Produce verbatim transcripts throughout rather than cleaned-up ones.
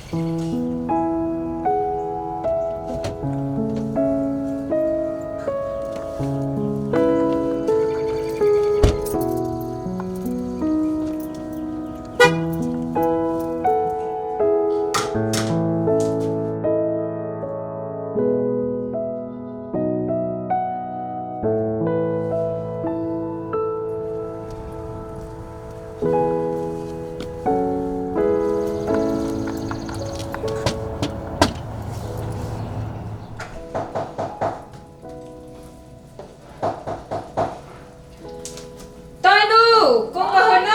Toinu, kong va hon o.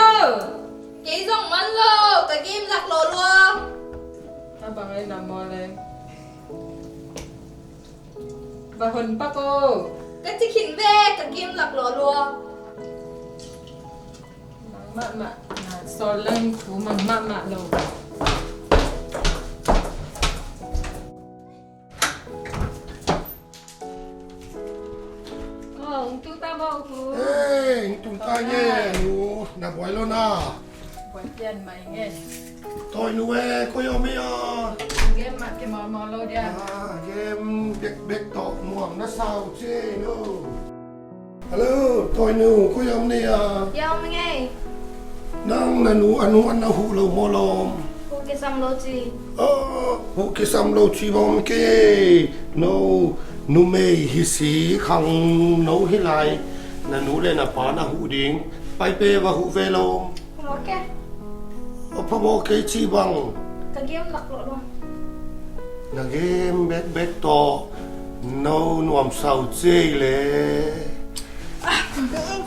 Kei zong man lo, ka game lak lawh lua. A bang ai na maw le. Va hon pak o. Ka ci khin ve, ka game lak lawh lua. Mang mahmah, na sawl leng thu mang mahmah lo. Aw, hong tung ta maw, U Pu? Hei, hong tung ta nge, nu, na buai lo na. Buai pian mai nge. Toinu e, koi om hia? Game mah kimawlmawl lo dia. Ah, game bekbek tawh muang na sau ci ei lo. Hello, Toinu, koi om ni a? Hia om nge. Nang na nu a nuan na huh lo maw lawm? Huh kisam lo ci. Aw, huh kisam lo ci bang om kei. No, numei hi si khang no hi lai. Na nu le na pa na huh ding. Pai pe va huh ve lawm. Phamawh kei. Aw, phamawh kei ci bang. Ka game lak lawh lua. Na game bekbek tawh no nuamsa uh ci ei le. Ah,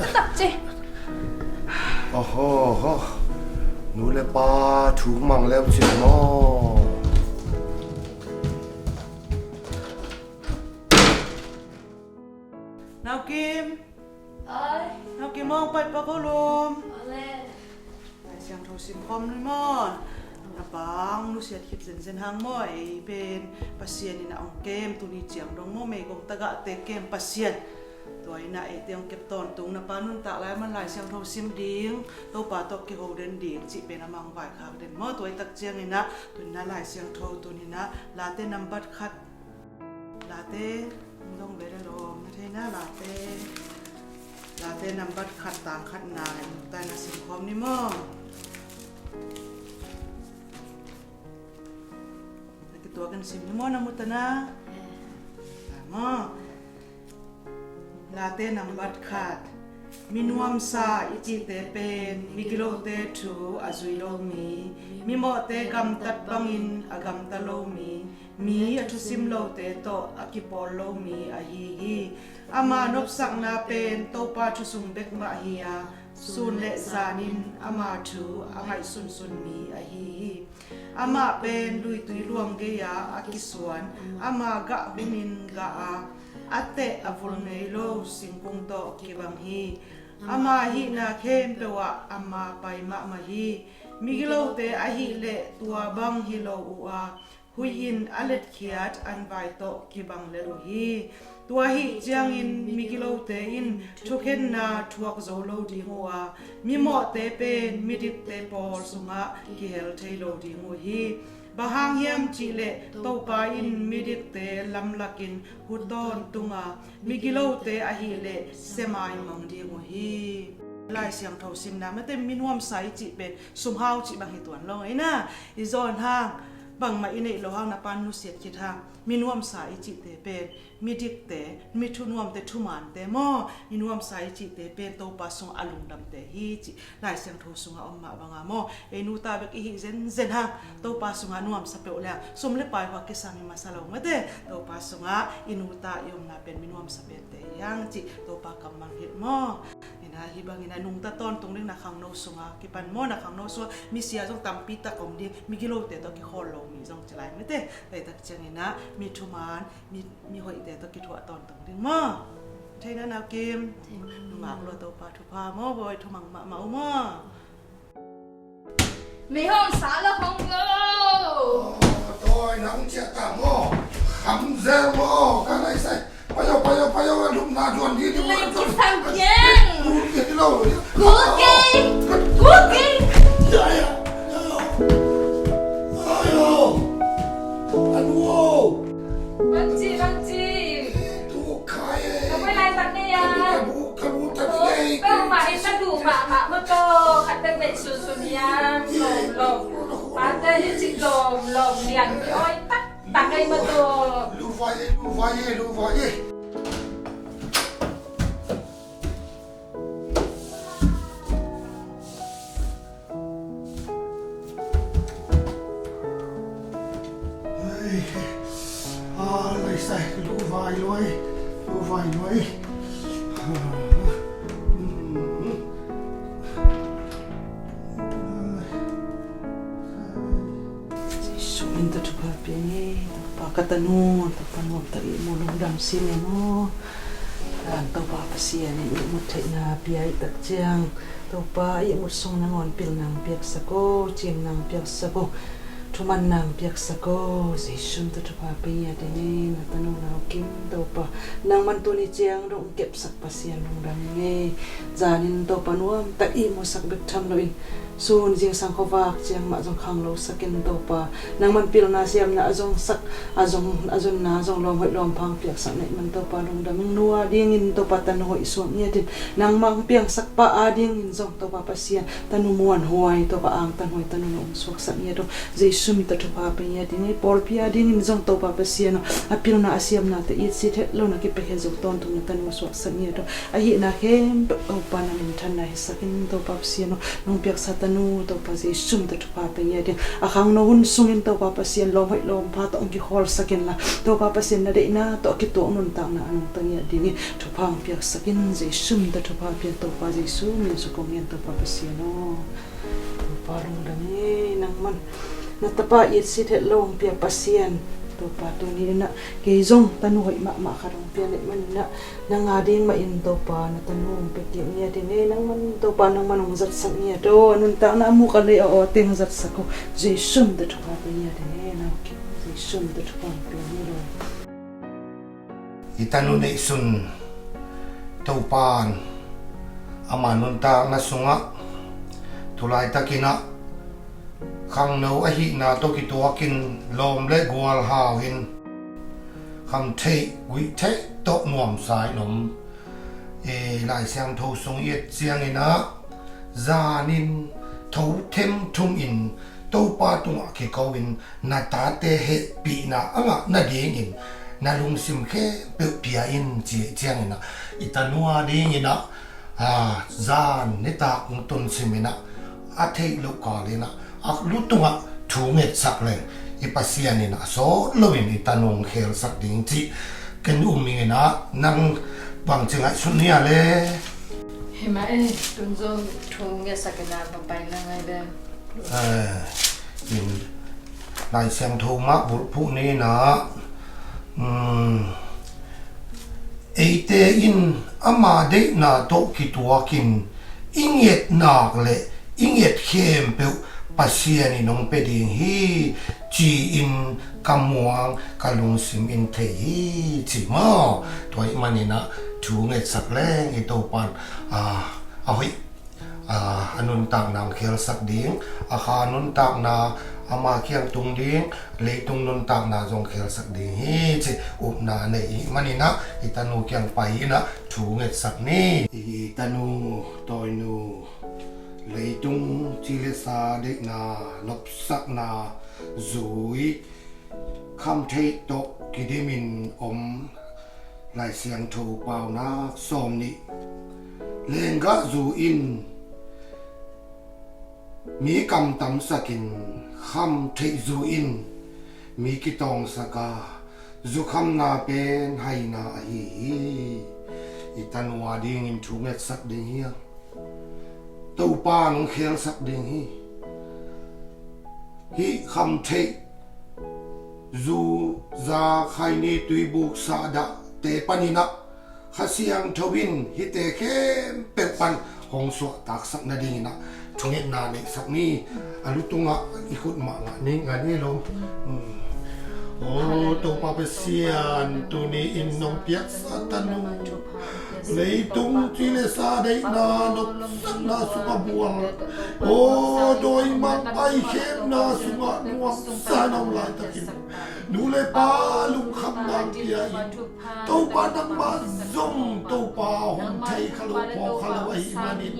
ka tak ci. Oho, ho. Nu le pa thu mang leu cin maw. Nau Kim. Ai. Nau Kim aw, pai pak o lum. Ole. Lai Siangtho sim khawm ni maw. Na pa hong nusiat khit zenzen hang maw, ei pen Pasian in a hong kem, tuni ciang dong maw, meigong tagahte kem Pasian. Tua in a eite hong kep tawntung, na pa nuntak lai man Lai Siangtho sim ding, Topa tawh kiho den ding cih pen amah hong vaikhak den maw. Tua i tak ciangin a tuni in a Lai Siangtho, tuni in a Late nambat khat. Late, hong dong ve le lawm, na thei na Late. Late nambat khat tang khat na, i mukta in a sim khawm ni maw. Na kituak in sim ni maw, na mukta na. Na maw. Late nambat khat. Mi nuamsa i cihte pen migilote thu a zui lo mi, mimawhte gamtat bangin a gamta lo mi, mi a thusim lote tawh a kipawl lo mi ahi hi. Ama nopsakna pen Topa thu sung bek mah hi a, sun le zanin ama thu a ngaihsunsun mi ahi hi. Amah pen luitui luang gei-a a kisuan, ama gah hunin gah a, a teh a vul ngei lo singkung tawh kibang hi. Ama hihna khempeuh ah ama pai mahmah hi. Migilote ahih leh tua bang hi lo uh a, huih in a letkhiat anvai tawh kibang lel uh hi. Tua ahih ciangin migilote in thukhenna thuak zo lo ding uh a, mimawhte pen midikte pawl sungah kihel thei lo ding uh hi. Bang hang hiam cihleh Topa in midikte lamlakin hu tawntung a, migilote ahih leh semai mang ding uh hi. Lai Siangtho simna mate, mi nuamsa i cih pen sumhau cih bang hi tuan lo ei na. I zawn hang bangmah i neih loh hang, na pan nusiat khit hang. Mi nuamsa i cihte pen midikte, mi thunuamte, thumante maw, mi nuamsa i cihte pen Topa sungah a lungdamte hi cih Lai Siangtho sungah om mah banga maw. Ei nuta bek i hih zenzen hang, Topa sungah nuamsa peuh le hang, sum le pai hua kisam hi masa lo mate. Topa sungah i nuta i omna pen mi nuamsa pente hi hang cih Topa kammal hilh maw. Ina hih bangin a nungta tawntung ding, na khangno sunga kipan maw, na khangno sunga misia zong tampi tak om ding, migilote tawh kikhawl lo mi zong ci lai mate. Tua i tak ciangin a mi thuman, mi, mi hoihte tawh kithuah tawntung ding maw. Thei na nau Kim. Nungak lua Topa thupha maw, bawi thumang mahmah uh maw. Mi hong sa lo hong lo. Tawi nang ciah ta maw. Kham zel maw, ka nai sai. Payo, payo, payo, lupna duan di di. Leng kisam kiang. Kul ke di lo. Kul ke. Kul ke. Ya, ya. Ayo. Yan lawm lawm. Pate hi ci lawm lawm lian ki oi tak tak ei ma to. Lu vai e, lu vai e, lu vai e. Ai, ah, lai sai, lu vai luai, lu vai luai. Jesu min tawh thupha pia ing ei, Topa ka tanu, Topa nuam tak i mu lungdam sin e maw. Topa Pasian in ihmut theihna pia i tak ciang, Topa ihmut sung nangawn pilna piaksak o, cimna piaksak o, thumanna piaksak o. Jesu min tawh thupha pia ing ei, na tanu nau kim Topa. Nangman tuni ciang dong kepsak Pasian lungdam ing ei. Zanin Topa nuam tak i musak bek tham loin sun zingsang khuavak ciang mah zong khanglo sakin Topa. Nangman pilna siamna a zong sak, a zong, a zonna zong lawm hoih lawm phang piaksak na hih man Topa lungdam ing. Nu a dingin Topa tanu hoih suak ngiatin, nangmah piangsak pa a dingin zong Topa Pasian tanu muanhuai, Topa angtanhuai tanu na hong suaksak ngiat o. Jesu min tawh thupha pia ngiat ing ei. Pawlpi a dingin zong Topa Pasian o, a pilna a siamnate itsit het lo na kipiakhia zo tawntung na tanu suaksak ngiat o. Ahihna khempeuh Topa na minthanna hisak in Topa Pasian o, nong piaksa tanu Topa Jesu min tawh thupha pia ngiat ing. A khangno hun sungin Topa Pasian lawm hoih lawm pha tawh hong kikhawlsak inla, Topa Pasian na deihna tawh a kituak nuntakna a nungta ngiat dingin thupha hong piaksak in. Jesu min tawh thupha pia, Topa Jesu min suk kong ngen Topa Pasian o. Topa lungdam e, nangman na tapa itsit het lo hong pia Pasian. Topa tuni inah kei zong tanu hoih mahmah khat hong pia na hih man inah, nang a ding mah in Topa na tanu hong pia kik ngiat ing ei. Nangman Topa nangman hong zatsak ngiat o. A nuntakna a muk a lei a aw teng zatsak o. Jesu min tawh thupha pia ngiat ing ei. Nau kim Jesu min tawh thupha hong pia ngiat o. I tanu neihsun Topan ama nuntakna sungah tulaitakinah khangno ahihna tawh kituakin lawm le gual hauin khamtheih guihtheih tawh nuamsa in om. E, Lai Siangtho sung i et cianginah zanin tho themthum in Topa tungah kiko in na tate hehpihna a ngah nadingin na lungsim khempeuh pia in ci cianginah i tanu a dinginah, a, zan nitak hong tunsiminah a theih loh kalinah a lu tungah thu ngetsak leng i Pasian inah a sawt loin i tanu hong khelsak ding cih ken um inginah nang bangci ngaihsun hia le? Himah e, tun zong thu ngetsak inah mapai na ngai le. Eh, in Lai Siangtho mah bulphuh ninah, um, eite in ama deihna tawh kituakin i ngetnak le i nget khempeuh Pasian in hong pia ding hi ci-in ka muang ka lungsim in thei hi ci maw? Tua ih maninah thu ngetsak leng i Topan, ah, a hoih, a, a nuntakna hong khelsak ding, a kha nuntakna ama kiang tung ding, leitung nuntakna zong khelsak ding hi ci upna nei ih maninah i tanu kiang pai inah thu ngetsak ni. I tanu, tawinu, leitung ci le sa deihna nopsakna zui khamtheih tawh kidimin om. Lai Siangtho paunak sawm nih. Lenggah zu in mi kamtamsakin khamtheih zu in mi kitawngsaka zukhamna pen haina ahi hi. I tanu a dingin thu ngetsak ding hi. Topa nong khelsak ding hi. Hih khamtheih zu, za, khaini, tuibuk, sahdah te paninah Kha Siangtho in hihte khempeuh pan hong suahtaksak nadinginah thungetna neihsak ni. A lu tungah i khut mah ngah ni, ngah ni lo. Hmm. O Topa Pasian, tuni in nong piaksa tanu, leitung ci le sa deihna nopsakna sungah bual, o dawimang paikhemna sungah nuamsa nong laitakin, nu le pa lungkham nang pia in, Topa nangmah zong Topa hong thei kha lo, phaw kha lo ahih manin,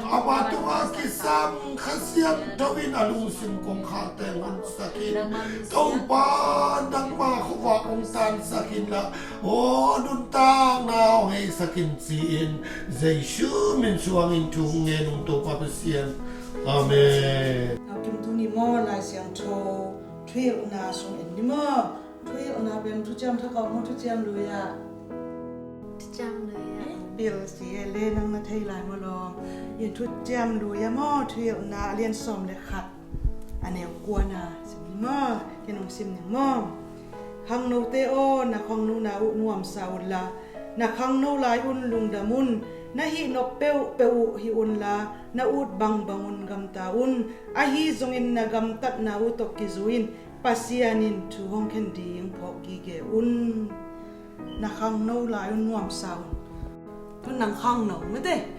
ama tungah kisam Kha Siangtho in a lungsim kongkhakte honsak in, Topa nangma khuavak hong tansak inla, aw nuntakna hong heisak in ci-in Jesu min suangin thu hong ngen ung Topa Pasian. Amen. Kim tuni maw Lai Siangtho thuhilhna sung en ni maw? Thuhilhna pen thuciam thak a om maw, thuciam lui ah? Thuciam lui ah. Pil si e le nang na thei lai maw lawm? In thuciam lui ah maw, thuhilhna a lian sawm le khat, a neu kuana sim ni maw? Ken hong sim ning maw? Khangnote aw, na khangnona uh nuamsa unla, na khangno lai un lungdam un. Na hih nop peuhpeuh uh hih unla, na ut bangbang un gamta un. Ahi zongin na gamtatna uh tawh kizui in Pasian in thu hong khen ding phawk gige un. Na khangno lai un nuamsa un. Tun nang khangno mate.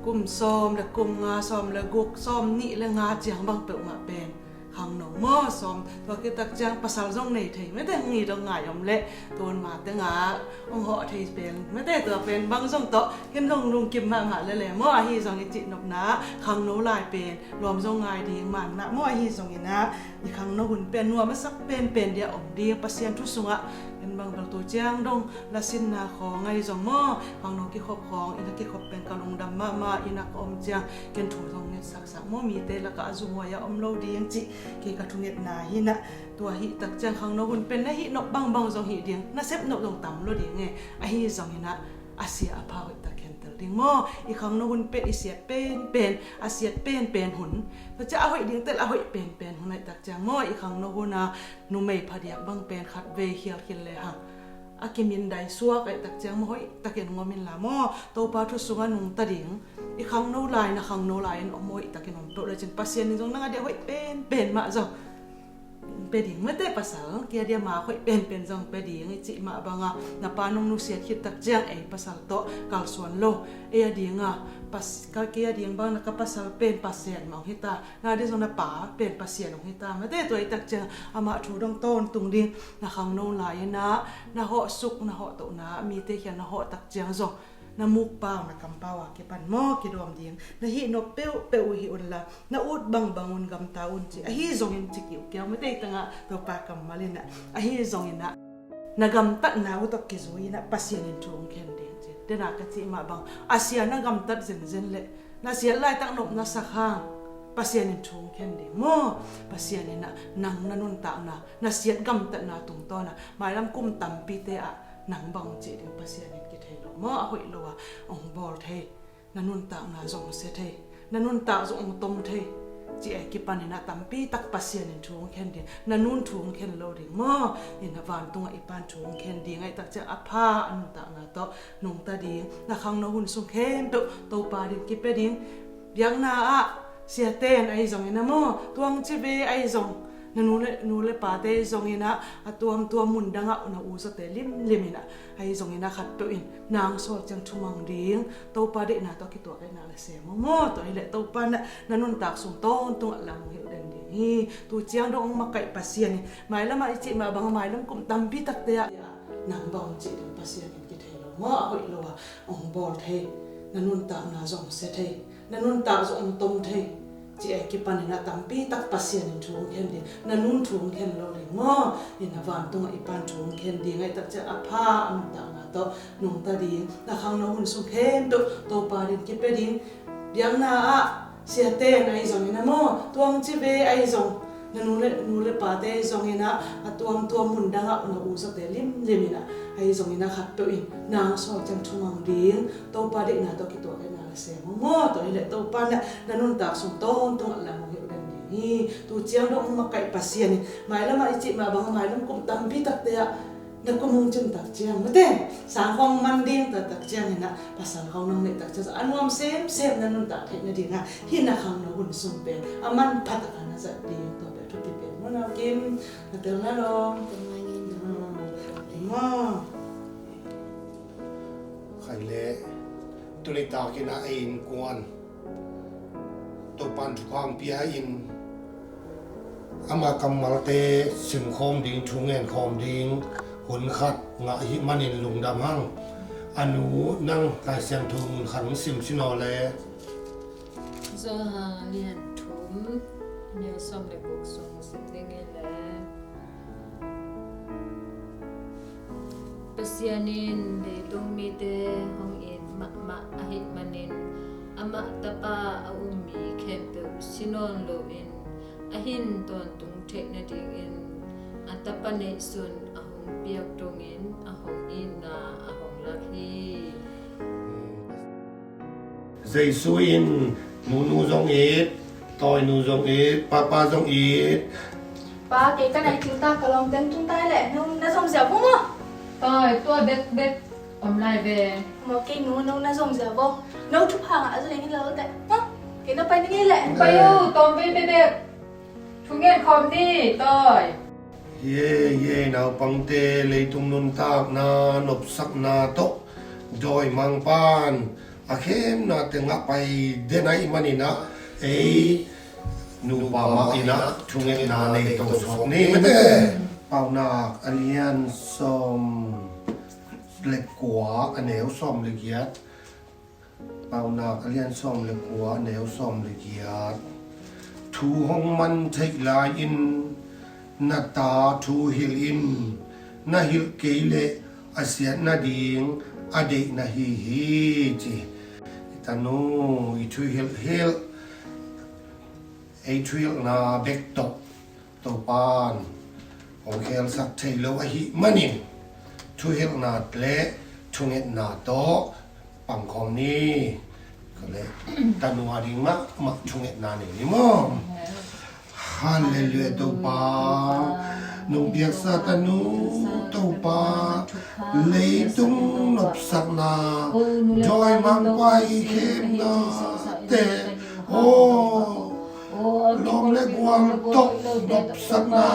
Kum sawm le kum nga, sawm le guk, sawm nih le nga ciang bang peuhmah pen khangno maw? Sawm, tua kitak ciang pasal zong nei thei mate, hong it dong ngai om leh tun ma tengah hong hawh thei pen mate, tua pen bang zong tawh ken zong lungkim mahmah lele maw? Ahi zong i cih nopna khangno lai pen lawm zong ngai ding manna maw? Ahi zongin ah i khangno hun pen nuam a sak penpen dia om ding, Pasian thu sungah ken bang bel tu ciang dong lasinna khawng ahi zong maw, khangno kikhop khawng, inn a kikhop pen ka lungdam mahmah, inn a ka om ciang ken thu zong ngetsak sak maw, mite lakah a zumhuai a om lo ding cih kei ka thungetna hi nah. Tua hih tak ciang khangno hun pen na hih nop bangbang zong hih ding, na sep nop zong tam lo ding e. Ahi zongin ah a sia a pha hoih tak khentel ding maw? I khangno hun pen i siat penpen, a siat penpen hun. Tua ciang a hoih ding tel a hoih penpen hun hoih tak ciang maw? I khangno hun a numei phadiak bang pen khat vei khial khil le hang a kimindai suak hoih tak ciang maw, hoih takin ngawm inla maw? Topa thu sungah nungta ding. I khangno lai, na khangno lai in om hoih takin om peuh lecin Pasian in zong nang a dia hoih penpen mah zong pia ding mate, pasal kia dia ma hoih penpen zong pia ding i cih mah banga, na pa nong nusiat khit tak ciang ei pasal tawh kalsuan lo. Ei a dinga, pas, ka kia ding bang na ka pasal pen Pasian mah hong hita, na dia zong na pa pen Pasian hong hita mate, tua i tak ciang amah thu dong tawntung ding. Na khangno lai inah na hawh suk, na hawh tohna mite khial na hawh tak ciang zong na mukpau, na kampau a kipan maw kidawm ding. Na hih nop peuhpeuh uh hih unla, na ut bangbang un gamta un ci. Ahi zongin ci kiukiau mate, i tangah Topa kammal inah, ahi zongin ah na gamtatna uh tawh kizui inah Pasian in thu hong khen ding ci. Dena ka cih mah bang, a sia na gamtat zenzen leh na siat laitak nop na sak hang Pasian in thu hong khen ding maw? Pasian inah nang na nuntakna, na siat gamtatna tungtawnah mailam kum tampite ah nang bang hong cih ding Pasian in kithei lo maw? A hoih lo a hong bawl thei, na nuntakna zong sia thei, na nuntak zong hong tom thei cih a kipan inah tampi tak Pasian in thu hong khen ding, na nun thu hong khen lo ding maw? Inah vantungah i pan thu hong khen ding, aih tak ciang a pha a nuntakna tawh nungta ding. Na khangno hun sung khempeuh Topa ding kipia ding. Biakna ah siaten ahi zongin ah maw, tuang cive ahi zong, na nu le, nu le pate ahi zongin ah a tuamtuam mundangah na u zawte limlim inah, ahi zongin ah khatpeuh in nang sawl ciang thumang ding. Topa deihna tawh kituak aihna la sem maw, tua hileh Topa na, na nuntak sung tawntungah lam hong hilh den ding hi. Tu ciang dong hong makaih Pasian in mailamah i cih mah bangah mailam kum tampi takte ah nang bang hong cih ding Pasian in kithei lo maw? A hoih lo a hong bawl thei, na nuntakna zong sia thei, na nuntak zong hong tom thei cih a kipan inah tampi tak Pasian in thu hong khen ding, na nun thu hong khen lo ding maw? Inah vantungah i pan thu hong khen ding, aih tak ciang a pha a nuntakna tawh nungta ding. Na khangno hun sung khempeuh Topa ding kipia ding. Biakna ah siaten ahi zongin ah maw, tuang cive ahi zong, na nu le, nu le pate ahi zongin ah a tuamtuam mundangah na u zawte limlim inah, ahi zongin ah khatpeuh in nang sawl ciang thumang ding. Topa deihna tawh kituak aihna la sem maw, tua hileh Topa na, na nuntak sung tawntungah lam hong hilh den ding hi. Tu ciang dong hong makaih Pasian in mailamah i cih mah bangah mailam kum tampi takte ah na kum hong cin tak ciang mate, sangkhawng man ding tak tak ciang inah pasal khawng nong neih tak ciang a nuam semsem na nuntak theih nadingah hih na khangno hun sung pen a manphat a na zat ding, tua pen thupi pen maw? Kim, na tel na lawm. Maw. Khai le, tuni takin a ei innkuan Topa'n thupha pia in, ama kammalte simkhawm ding, thu ngenkhawm ding hun khat ngah ahih manin lungdam hang. A nu, nang Lai Siangtho mun khat hong sim sin aw le. Johan lian thum, neu sawm le guk sung sim ding hi le. Pasian in leitung mite hong it mahmah ahih manin, amah Tapa a um mi khempeuh si nawn loin, a hin tawntung theih nadingin a Tapa neihsun a hong piak dongin a hong itna a hong lak hi. Jesu in nunu zong it, tawinu zong it, papa zong it. Pa, kei ka nai cing ta, ka lawmte tung ta leh, no na zom ziau vo maw? Tawi, tua bekbek om lai ve. Maw, kei nu, no na zom ziau vo. No thupha ngah a zaleng hi lo teh. Maw, kei na pai ni ngei leh. Pai uh, tawm vei bekbek. Thu ngen khawm ni, tawi. Ye, ye, naupangte, leitung nuntakna, nopsakna tawh dawimangpa'n a khemna teng ah pai den ahih manin ah, ei nupa mah in ah thungetna nei to suak ni mate. Paunak a lian sawm le kua, a neu sawm le giat. Paunak a lian sawm le kua, a neu sawm le giat. Thu hong man theih lai-in na ta thu hilh in, na hilh kei leh a siat nading a deih na hi hi, ci. I tanu, i thuhilh hilh, ei thuhilhna bek tawh Topa'n hong khelsak thei lo ahih manin, thuhilhna le thungetna tawh pangkhawm ni. Ka le tanu a ding mahmah thungetna nei ni maw? Halleluiah, Topa. Nong piaksa tanu, Topa, leitung nopsakna, dawimangpa i khemnate, aw, lawm le gual tawh nopsakna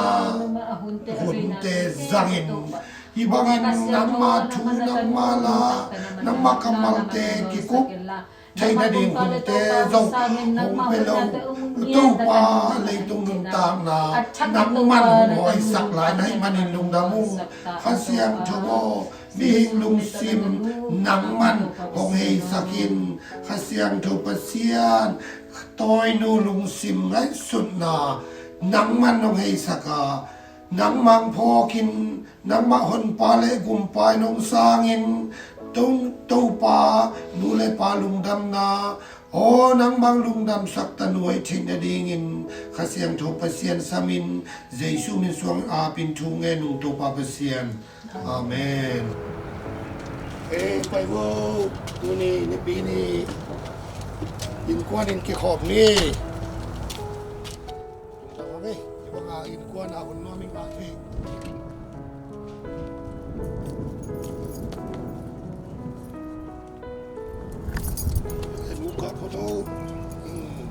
hunte zangin, hih bangin nangma thu, nangma la, nangma kammalte kikup theih nading hunte zong hong pia lo. Topa, leitung nuntakna nangman hong hawisak lai na hih manin lungdam uh. Kha Siangtho aw, mihing lungsim nangman hong heisak in. Kha Siangtho Pasian, tawinu lungsim ngaihsutna nangman hong heisak a, nangmah phawkin, nangmah honpa le gumpa in hong sangin, To, Topa, nu le pa lungdamna, aw, nangmah lungdamsak tanu ahi theih nadingin Kha Siangtho Pasian samin, Jesu min suangin apin thu ngen ung, Topa Pasian. Amen. Ei, pai vo, tuni nipi ni innkuan in kikhawm ni. Tung ta ve, i bang a innkuan a hun nuam in ngah thei. Ei, muka photo. Hmm.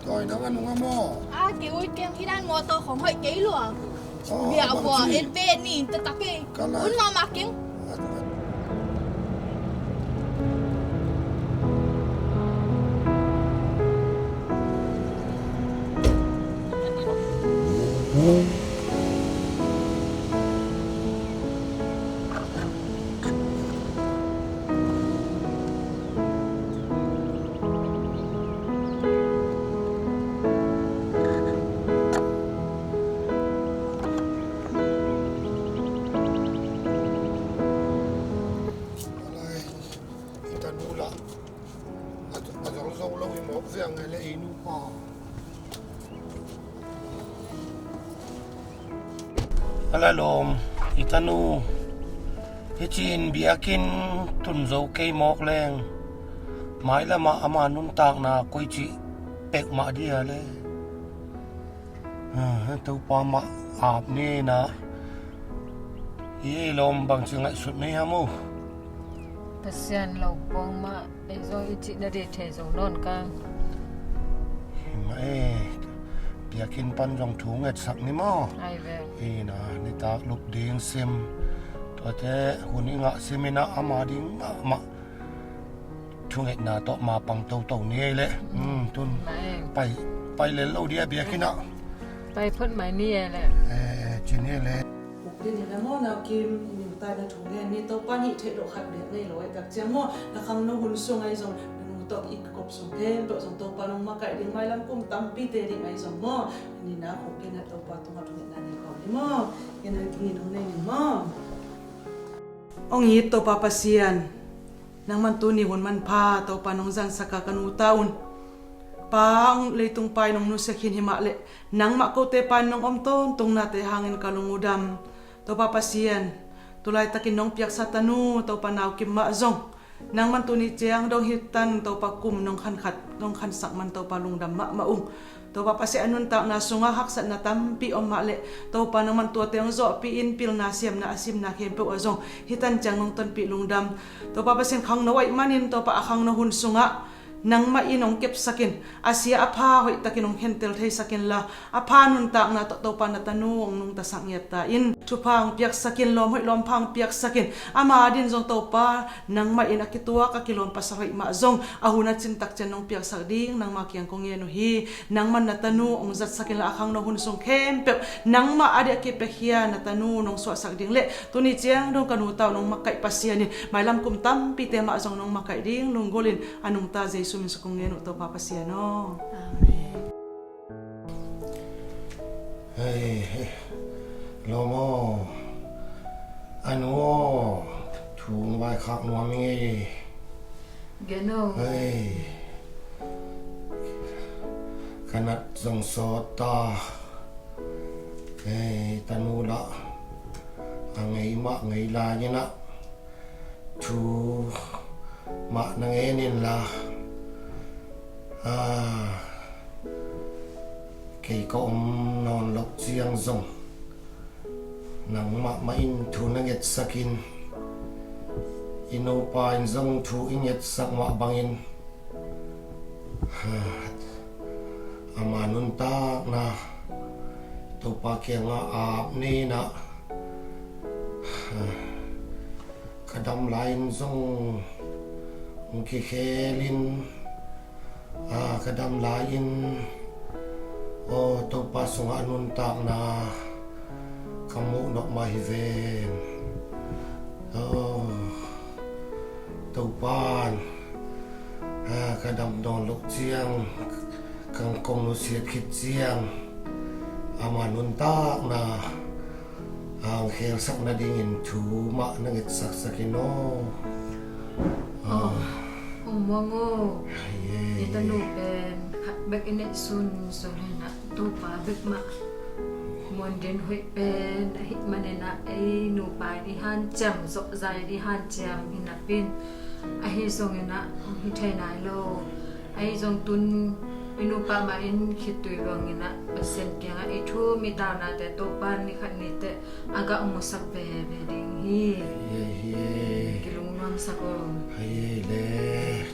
Tawi, nang a nung a maw? A, kei ui keng hi dan mawtaw khong hoih kei lua. Aw, bia bang bua ci? En ve ni, ta ta kei. Ka lai. Un mama keng. I tanu lah a, a zolzol lo i mawk ziang ngai le i nupa. A la lawm, i tanu, hih ci-in biakinn tun zo kei mawk leng, mailamah ama nuntakna koici pek mah dia le. Ah, Topa mah ap ni na. Hi lawm, bangci ngaihsut nei ham uh? Pasian lo puang mah, ei zong i cih na deih thei zo nawn kang. Hi mah e, Biakinn pan zong thu ngetsak ni maw? Ai ve. Ina, nitak lup ding sim. Tuate hun i ngah sim ina ama ding mahmah thungetna tawh mapang toto ni ei leh. Mm, tun. Pai, pai lel lo dia biakinn ah. Pai phot mai ni ei leh. Eh, ci ni ei leh. Uk din hi na maw Nau Kim, i minthanna thu ngen ni. Topa nih theih loh khat bek nei lo ei tak ciang maw, na khangno hun sung ahi zong, na nu tawh i kikop sung khempeuh zong Topa nong makaih ding, mailam kum tampite ding ahi zong maw, ni na khuk din a Topa tungah thungetna nei khawm ni maw. Kei na kingin hong nei ni maw. Hong it Topa Pasian, nangman tuni hun manpha Topa nong zansak a ka nu ta un. Pa, hong leitung pai nong nusia khin hi mah leh, nangmah kote pan nong om tawntung nate hangin ka lung uh dam. Topa Pasian, tulaitakin nong piaksa tanu Topa Nau Kim mah zong, nangman tuni ciang dong hi tan Topa kum nong khan khat, nong khansak man Topa lungdam mahmah ung. Topa Pasian, a nuntakna sungah haksatna tampi om mah leh, Topa nangman tuate hong zawhpih in, pilna siamna a simna khempeuh ah zong hi tan ciang nong tonpih lungdam. Topa Pasian, khangno ahih manin Topa a khangno hun sungah nangmah in hong kepsak in, a sia a pha hoihtakin hong khentel theisak inla, a pha nuntakna tawh Topa na tanu hong nungtasak ngiat ta in. Thupha hong piaksak in, lawm hoih lawm pha hong piaksak in. Ama adin zong Topa, nangmah in a kituak a kilawm pasal hoih mah zong a hun a cin tak ciang nong piaksak ding nangma kiang kong ngen uh hi. Nangman na tanu hong zatsak inla, a khangno hun sung khempeuh nangmah a diah kipiakhia na tanu nong suahsak ding leh, tuni ciang dong ka nu ta uh nong makaih Pasian in, mailam kum tampite mah zong nong makaih ding lunggulhin a nungta Jesu min suang kong ngen uh Topa Pasian aw. Amen. Hei, hei. Lawm aw. A nu aw. Thu hong vaikhak nuam ing ei. Gen aw. Hei. Ka nat zong sawt ta. Hei, tanu lah a ngei mah ngei lai inah thu mah na ngen inla, a, kei ka om nawn loh ciang zong nang mahmah in thu na ngetsak in, i nupa in zong thu i ngetsak mah bangin, ama nuntakna Topa kiangah ap ni inah, ka dam lai-in zong hong kikhelin, a, ka dam lai-in, aw, Topa sungah a nuntakna ka muh nop mah hi ven. Aw, Topa'n, a, ka dam nawn loh ciang, ka kong nusiat khit ciang, ama nuntakna hong khelsak nadingin thu mah na ngetsaksak in aw. Aw, Hong Muang aw. Hei, hei. I tanu pen khat bek i neih sunsun hi inah, Topa bek mah muan den hoih pen ahih manin ah, ei nupa in i hanciam, zawhzai in i hanciam hi napi-in, ahi zongin ah hong hi thei nai lo. Ahi zong tun i nupa mah in khitui bangin ah Pasian kiangah i thum i taunate Topa'n ni khat ni teh a gah musak veve ding hi. Hi, hi. Kilungnuamsak aw. Hi, hi le,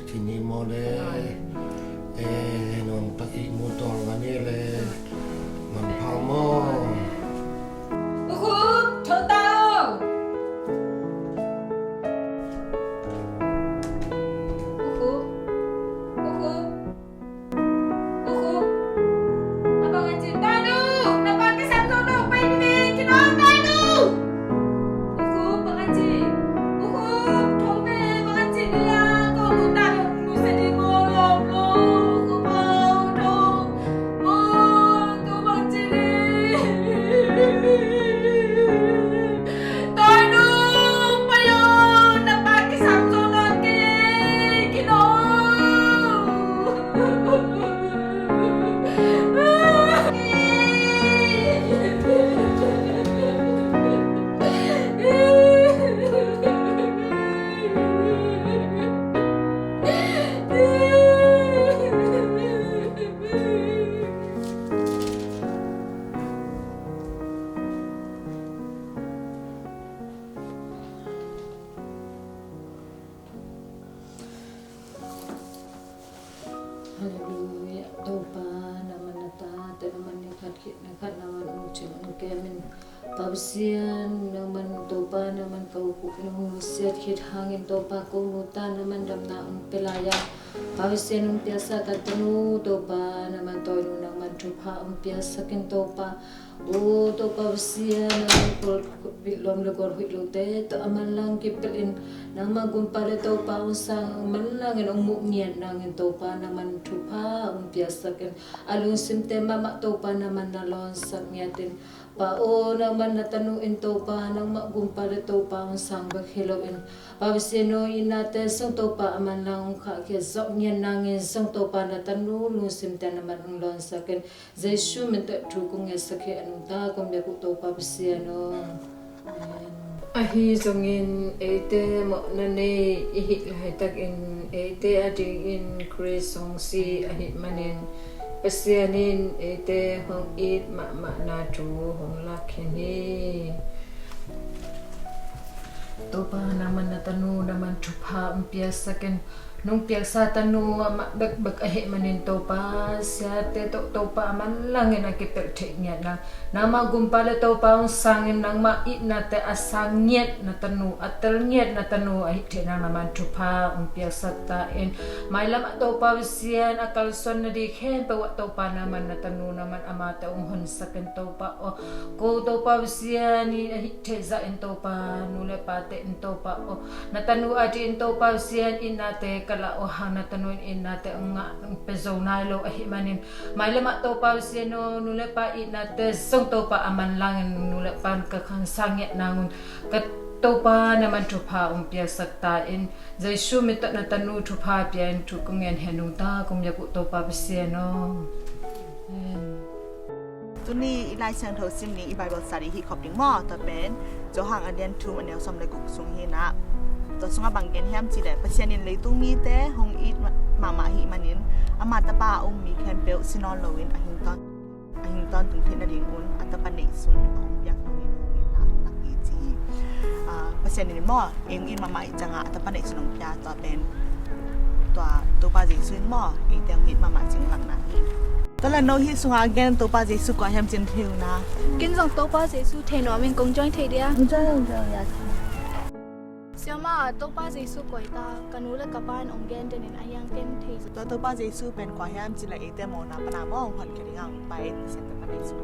tuni maw le. Oi. E, nuamtak ihmu tawl ngan hi le. Manpha maw. U Khup, tho ta aw. U Khup. U Khup. U Khup. A bang a ci ta nu, na pa kisam zo lo pai ni me, kino ta nu. U Khup, bang a ci. U Khup, thong pe, bang a ci ni a, ko nu ta nu, nu se ni ngo lo lo. U Khup, thong. Mo. Khitna khat nangman ong cing ong kem in. Pa Pasian, nangman Topa, nangman ka ukuk in ong nusiat khit hangin Topa, ko nu ta nangman damna ong pia lai a, Pa Pasian, ong piaksa ka tanu Topa, nangman tawinu nangman thupha ong piaksak in Topa. O Topa Pasian, nangman kol lom le kol huih lote tawh a manlang kipelh in, nangman gumpa le Topa ong sang a manlangin ong muh ngiat nangin Topa, nangman thupha ong piaksak in. A lungsimte mahmah Topa nangman na lawnsak ngiat in. Pa aw, nangman na tanu in Topa, nangmah gumpa le Topa ong sang bek hi loin, Pa Pasian aw, itnate zong Topa a manlang ong khahkhia zawh ngiat nangin zong Topa na tanu lungsimte nangman ong lawnsak in. Jesu min tawh thu kong ngetsak hi a nungta kong biak uh Topa Pasian aw. Amen. Ahi zongin eite mawhna nei i hih laitakin eite adingin Khrist hong si ahih manin Pasian in eite hong it mahmahna thu hong lak khin hi. Topa, nangman na tanu nangman thupha hong piaksak in. Nong piaksa tanu amah bekbek ahih manin Topa, siate tawh Topa a manlangin a kipelh theih ngiat nang, nangmah gumpa le Topa hong sangin nangmah itnate a sang ngiat na tanu, a tel ngiat na tanu ahih theih nang nangman thupha hong piaksak ta in. Mailam ah Topa Pasian, a kalsuan nading khempeuh ah Topa, nangman na tanu nangman amate hong honsak in Topa aw. Ko Topa Pasian in ahih theih zah in Topa, nu le pate in Topa aw, na tanu adingin Topa Pasian itnate ka lah uh hang na tanu in itnate ong ngah ong pia zo nai lo ahih manin, mailam ah Topa Pasian aw, nu le pa itnate zong Topa a manlangin nu le pa in ka khang sang ngiat nangun, ka Topa nangman thupha ong piaksak ta in. Jesu min tawh na tanu thupha pia in thu kong ngen hi a nungta kong biak uh Topa Pasian aw. Amen. Tuni i Lai Siangtho sim ding, i Bible study hih khop ding maw, tua pen Johan a lian thum a neu sawm le guk sung hi na. Tua sungah bang gen hiam cih leh, Pasian in leitung mite hong it ma-, mahmah ahih manin, ama Tapa a um mi khempeuh si nawn loin a hing tawn, a hing tawntung theih nadingun a Tapa neihsun a hong biak nungin hong itna hong lak hi ci hi. Ah, Pasian in maw, ei hong it mahmah ahih ciangah a Tapa neihsun hong pia, tua pen tua Topa Jesu in maw, eite hong it mahmah cih lakna hi. Tua leh no hih sungah a gen Topa Jesu kua hiam cih thei uh na. Ken zong Topa Jesu thei nuamin kong join thei dia. Hong join, hong join, ya. Siamah, Topa Jesu kua hi ta, ka nu le ka pa in hong gen den in, ahi hang ken thei zaw. Tua Topa Jesu pen kua hiam cih leh eite mawhna pana maw hong honkhia dingin hong pai Pasian Tapa Jesu.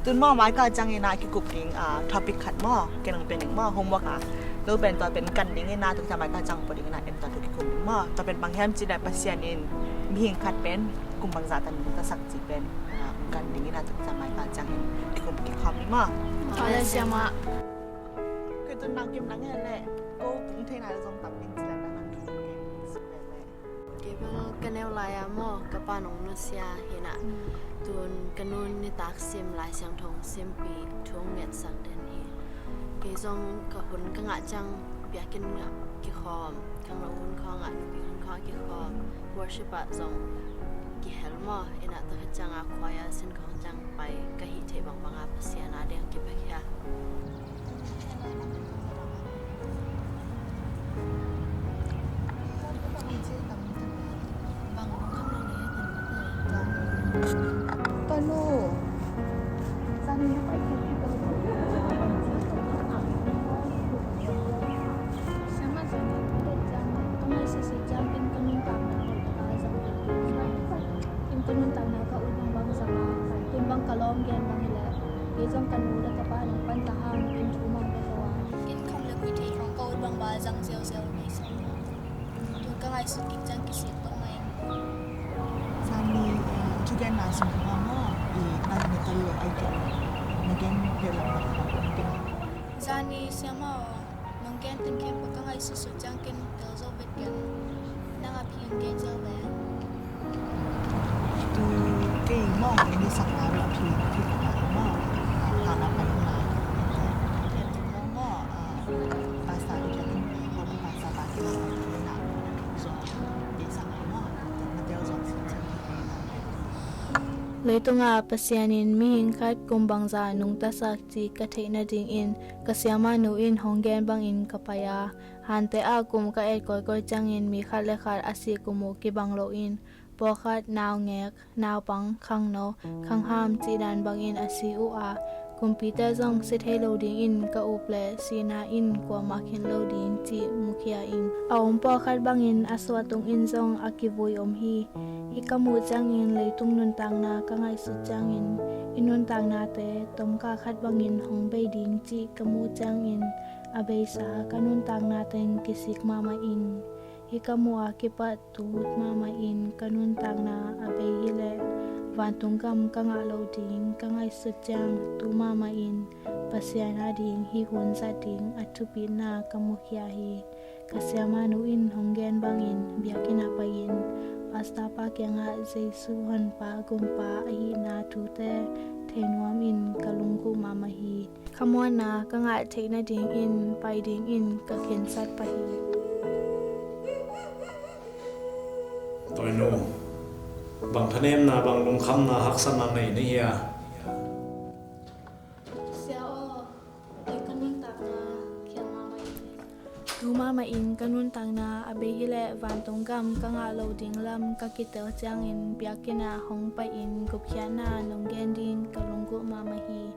Tun maw, mai kal ciangin a kikup ding, ah, topic khat maw, ken hong pia ning maw, homework ah. No pen tua pen kan dingin a, tua ciang mai kal ciang pua dingin a, en tua thu kikum ding maw. Tua pen bang hiam cih leh Pasian in mihing khat pen kum bangzah tawh nungtasak cih pen, ah, kan dingin a, tua ciang mai kal ciangin kikum kikhawm ding maw. Tua leh Siamah. Kei tun nang kim nang hen leh, ko kung thei nai zong tam ding cih leh nang nang kim leh. Kei bel ka neu lai-a maw, ka pa nong nusia hi na. Mm. Tun ka nun nitak sim Lai Siangtho hong simpih thu hong ngetsak den hi. Kei zong ka hun ka ngah ciang biakinn ah kikhawm, khangno hun khawngah, nupi hun khawngah kikhawm, worship ah zong kihel maw. Inn ah tua khit ciangah choir sin khawng ciang pai ka hih theih bangbang a Pasian a ding kipiakhia. Ken ka nuntakna ka ut bangbang zang a, ken bang ka lawm gen bang hi leh, kei zong ka nu le ka pa nong pan ta hang, ken thu mang bek lo a. Ken kham le khui thei khawng ka ut bangbang zang ziauziau hi, Siamah. Tun ka ngaihsut kik ciang kisik tawh mai. Zani, eh, thugenna sung kha maw, i nang na tel lo ai ken, na gen peuh lam bang bang ken. Zani, Siamah aw, nong gen teng khempeuh ka ngaihsutsut ciang ken tel zo bek ken. Nang a phi hong gen zo ve. Tu kei maw, hong ni sakna lo a phi, phi ka maw. Hana pai na. Maw, ah, pasa i ka kin pi, hong pasa ba ki na, na, zo, kei sakna maw. Na tel zo si ciang. Leitungah Pasian in mihing khat kum bangzah nungtasak cih ka theih nadingin ka siamah nu in hong gen bangin ka pai a, hante ah kum ka et kawikawi ciangin mi khat le khat a sih kum uh kibang loin Pawlkhat naungek, naupang, khangno, khangham cih dan bangin a si uh a, kumpite zong si thei lo dingin ka up leh sihna in kuamah khen lo ding cih mukhia ing. A om pawlkhat bangin a suahtung in zong a kivui om hi. Hih ka muh ciangin leitung nuntakna ka ngaihsut ciangin i nuntaknate tawmkal khat bangin hong bei ding cih ka muh ciangin a beisa ka nuntakna teng kisik mahmah ing. Hih ka muh a kipat tu mahmah in ka nuntakna a bei hileh vantung gam ka ngah lo ding ka ngaihsut ciang tu mahmah in Pasian a ding hih hun zat ding a thupitna ka mukhia hi. Ka siamahnu in hong gen bangin biakinn ah pai-in pastor pa kiangah Jesu honpa gumpa ahihna thute thei nuam in ka lunggulh mahmah hi. Khamuanna ka ngah theih nadingin pai dingin ka khensat pah hi. Toinu, bang thanemna, bang lungkhamna, haksatna nei na hia? Sia aw, ei ka nuntakna khial mahmah hi. Tu mahmah in ka nuntakna a bei hileh vantung gam ka ngah lo ding lam ka kitel ciangin biakinn ah hong pai-in gupkhiatna nong gen ding ka lunggulh mahmah hi.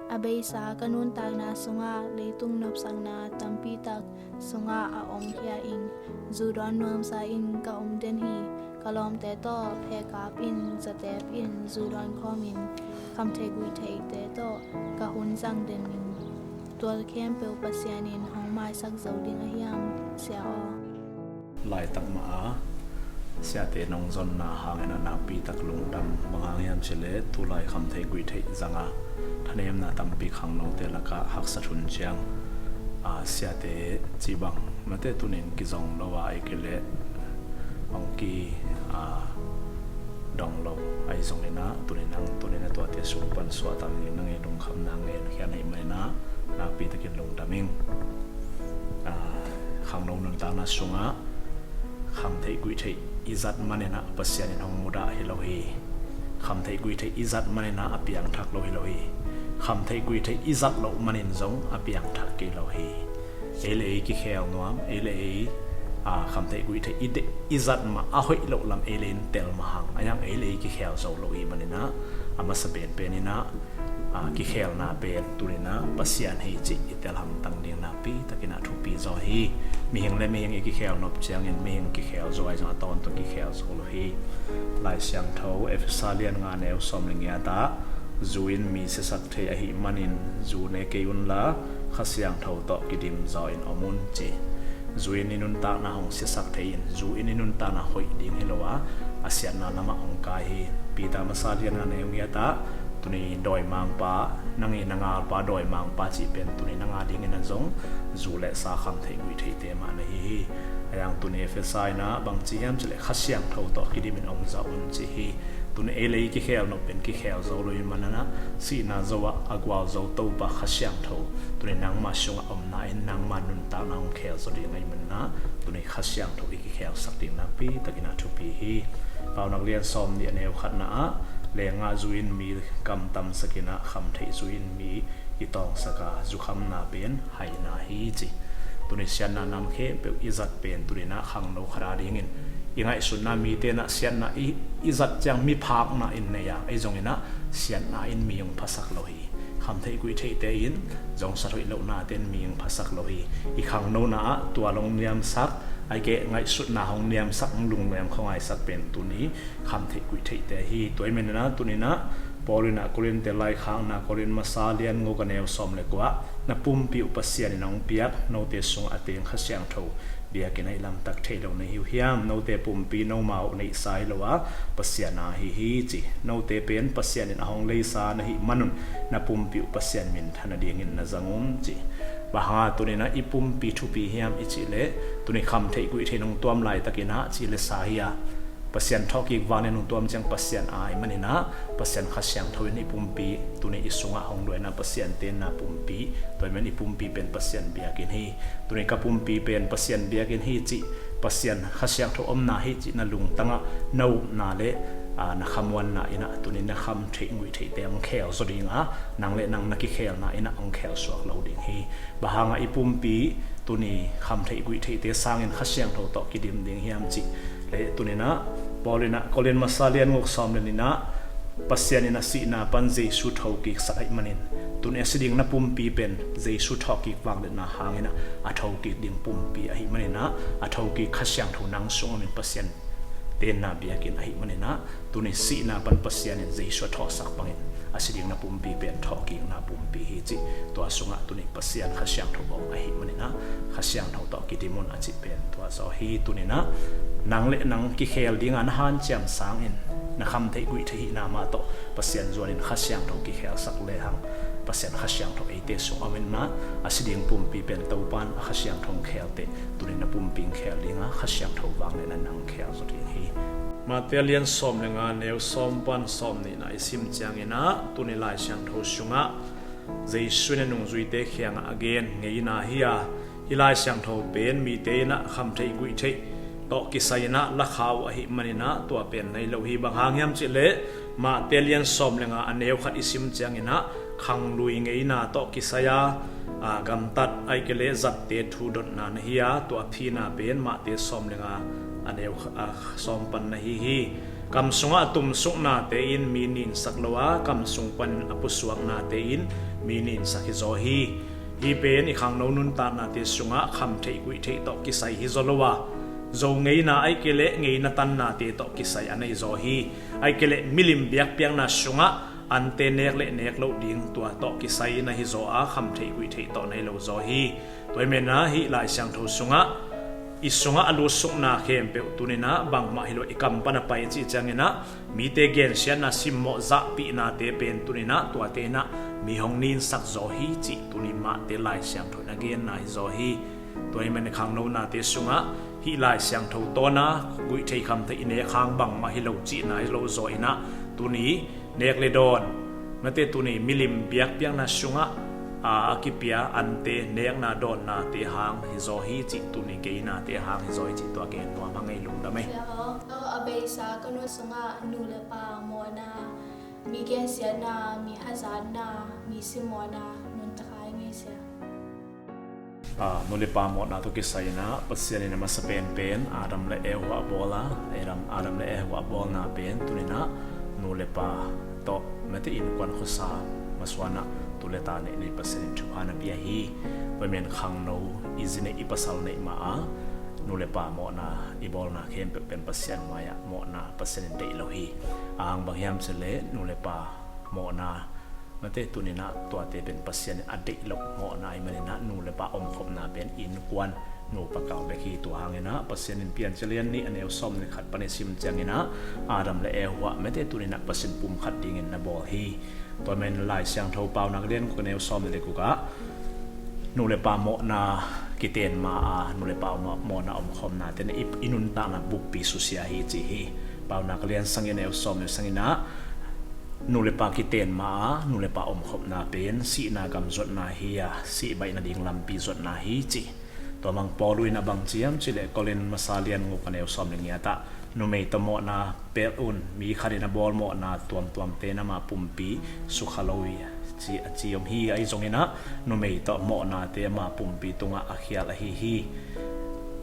A beisa ka nuntakna sungah leitung nopsakna tampitak sungah a om khia ing. Zu dawn nuamsa in ka om den hi. Ka lawmte tawh phekap in, zatep in, zu dawn khawmin khamtheih guihtheihte tawh ka hun zang den ing. Tua khempeuh Pasian in hong maisak zo ding a hiam, sia aw? Laitak mah a siate nong zonna hangin a nakpitak lungdam. Bang hang hiam cileh tulai khamtheih guihtheih zanga thanemna tampi khangnote lakah haksat hun ciang a siate cibang mate tunin kizong lo a ei kileh hong ki a dong lo ahi zongin ah tunin ang tunin a tuate sung pan suahtak ding nang i lungkhamna ngen khian ahi manin ah nakpitakin lungdam ing. Khangno nuntakna sungah khamtheih guihtheih i zat manin ah Pasian in hong mudah hi lo hi. Khamtheih guihtheih i zat manin ah a piangthak lo hi lo hi. Khamtheih guihtheih i zat loh manin zong a piangthak kei lo hi. Ei le ei kikhel nuam, ei le ei khamtheih guihtheih i zat mah a hoih loh lam ei le in tel mah hang a, ei le ei kikhel zo lo i manin ah a masa penpen in ah kikhelna pen tunin ah Pasian hi cih i tel hamtang ding nakpitakin ah thupi zaw hi. Mihing le mihing i kikhel nop ciangin mihing kikhel zaw ahi zong a tawntung kikhel zo lo hi. Lai Siangtho Efesa lian nga neu sawm le ngiat ah zu in mi siasak thei ahih manin zu ne kei unla Kha Siangtho tawh kidim zaw in om un ci. Zu in i nuntakna hong siasak thei in zu in i nuntakna hoih ding hi lo a, a siatna lamah hong kai hi. Peter masa lian nga neu ngiat ah tuni dawimangpa, nang i na ngalpa dawimangpa cih pen tuni nang a dingin ah zong zu le sa khamtheih guihtheihte mah na hi hi. A yang tuni Efesa in ah bang ci hiam cileh Kha Siangtho tawh kidim in om zaw un ci hi. Tuni ei le ei kikhel nop pen kikhel zo lo i manin ah sihna zo ah a gualzo Topa Kha Siangtho tuni nangma sungah omna in nangma nuntakna hong khel zaw ding ahi manin ah tuni Kha Siangtho i kikhelsak ding nakpitakin ah thupi hi. Paunak lian sawm nih a neu khatna ah lengah zu in mi kamtamsak in ah khamtheih zu in mi i tawngsak a, zukhamna pen haina hi ci. Tuni siatna nam khempeuh i zat pen tunin ah khangno khat a dingin i ngaihsutna mite in ah siatna i, i zat ciang miphakna in nei a, ei zongin ah siatna in mi hong phasak lo hi. Khamtheih guihtheihte in zong sat hoih lohnate in mi hong phasak lo hi. I khangnona ah tual hong niamsak, ahih kei leh ngaihsutna hong niamsak, hong lungnuam khuangaisak pen tuni khamtheih guihtheihte hi. Tua ahih manin ah tunin ah Paul in ah Korin te laikhakna, Korin masa lian guk a neu sawm le kua ah na pumpi uh Pasian in hong piak note sungah a teng Kha Siangtho biakinn ah i lamtak thei lo na hi uh hiam? Note pumpi nomau uh neihsa hi lo a, Pasian a hi hi ci. Note pen Pasian in a hong leisa na hih manun na pumpi uh Pasian minthan nadingin na zang un ci. Bang hanga tunin ah i pumpi thupi hiam i cih leh tuni khamtheih guihtheih nong tuam laitakin ah cih le sa hi a, Pasian thawhkik vanglian hong tuam ciang Pasian a ahih manin ah Pasian Kha Siangtho in i pumpi tuni i sungah hong luah in ah Pasian tenna pumpi, tua ahih manin i pumpi pen Pasian biakinn hi. Tuni ka pumpi pen Pasian biakinn hi cih, Pasian Kha Siangtho omna hi cih na lungtangah na upna le na khamuanna in ah tuni na khamtheih guihtheihte hong khel zaw ding a, nang le nang na kikhelna in ah hong khel suak lo ding hi. Bang hangah i pumpi tuni khamtheih guihtheihte sangin Kha Siangtho tawh kidim ding hiam cih leh tunin ah Paul in ah Korin masa lian guk sawm le nih in ah Pasian in a sihna pan Jesu thokik sak ahih manin tuni a si ding na pumpi pen Jesu thawhkik vangliatna hangin ah a thokik ding pumpi ahih manin ah a thokik Kha Siangtho nang sung om in Pasian tenna biakinn ahih manin ah tuni sihna pan Pasian in Jesu a thawhsak bangin a si ding na pumpi pen thawhkikna pumpi hi cih tua sungah tuni Pasian Kha Siangtho bawng ahih manin ah Kha Siangtho tawh kidim un a cih pen tua zaw hi. Tuni in ah nang le nang kikhel dinga na hanciam sangin na khamtheih guihtheih hihna mah tawh Pasian zuanin Kha Siangtho kikhelsak lehang Pasian Kha Siangtho eite sung om in ah a si ding pumpi pen Topa in a Kha Siangtho hong khelte tuni na pumpi hong khel dinga Kha Siangtho vangliatna nang khel zaw ding hi. Mate lian sawm le nga neu sawm pan sawm nihna i sim ciangin ah tuni Lai Siangtho sungah Jesu in a nungzuite kiangah a gen ngeina hi a, hih Lai Siangtho pen mite in ah khamtheih guihtheih tawh kisai in ah lakha uh ahih manin ah tua pen nei lo hi. Bang hang hiam cih leh Mate lian sawm le nga a neu khat i sim ciangin ah khanglui ngeina tawh kisai a, a, gamtat ahih kei leh zatte thu dotna na hi a, tua thina pen Mate sawm le nga a neu kha-, a, sawm pan na hi hi. Kam sungah a tumsuknate in mi ninsak lo a, kam sung panin a pusuaknate in mi ninsak hi zaw hi. Hih pen i khangno nuntaknate sungah khamtheih guihtheih tawh kisai hi zaw lo a, zo ngeina ahih kei leh ngeina tannate tawh kisai a nei zaw hi. Ahih kei leh milim biakpiakna sungah ante nek le nek loh ding tua tawh kisai na hi zaw a, khamtheih guihtheih tawh nei lo zaw hi. Tua ahih manin ah hih Lai Siangtho sungah i sungah a lutsukna khempeuh tuni in ah bangmah hi lo, i kam pan a pai cih ciangin ah mite gensiatna simmawh zahpihnate pen tuni in ah tuate in ah mi hong ninsak zaw hi cih tuni Mate Lai Siangtho in a genna hi zaw hi. Tua ahih manin khangnonate sungah hih Lai Siangtho tawn a guihtheih khamtheih i nek hang bangmah hi lo cihna hi lo zaw in ah tuni nek le dawn, mate tuni milim biakpiakna sungah a, a kipia ante nekna dawnnate hang hi zaw hi cih, tuni keinate hang hi zaw hi cih tua gen nuam hang ei, lungdam ei. Sia aw, a beisa ka nu sungah nu le pa mawhna, mi gensiatna, mi hazatna, mi simmawhna nuntak hai ngei sia. A, nu le pa mawhna tawh kisai in ah Pasian in a masa penpen Adam le Eva a bawl a, Adam, Adam le Eva a bawlna pen tuni in ah nu le pa tawh mate innkuan khuasa masuan ah tu le ta neih nei Pasian in thupha na pia hi. Tua ahih manin khangno i zi neih i pasal neih ma a nu le pa mawhna i bawlna khempeuh pen Pasian mai-ah mawhna Pasian in deih lo hi. A hang bang hiam cih leh nu le pa mawhna mate tuni in ah tuate pen Pasian in a deih loh mawhna ahih manin ah nu le pa omkhopna pen innkuan nupa kal bek hi. Tua hangin ah Pasian in Piancil lian nih a neu sawm le khat pan i sim ciangin ah Adam le Eva mate tuni in ah Pasian pumkhat dingin na bawl hi. Tua ahih manin Lai Siangtho Paunak lian guk a neu sawm le guk ah nu le pa mawhna kiten ma a nu le pa mawhna omkhawmna ten i, i nuntakna bukpi susia hi ci hi. Paunak lian sagih a neu sawm le sagih ah nu le pa kiten ma a nu le pa omkhopna pen sihna gam zuatna hi a, sih baih nading lampi zuatna hi ci. Tua mah Paul in a bang ci hiam cih leh Korin masa lian guk a neu sawm le giat ah numei tawh mawhna pelh un, mi khat in a bawl mawhna tuamtuamte in ama pumpi sukha lo hi ci, a ci om hi. Ahi zongin ah numei tawh mawhnate ama pumpi tungah a khial ahi hi.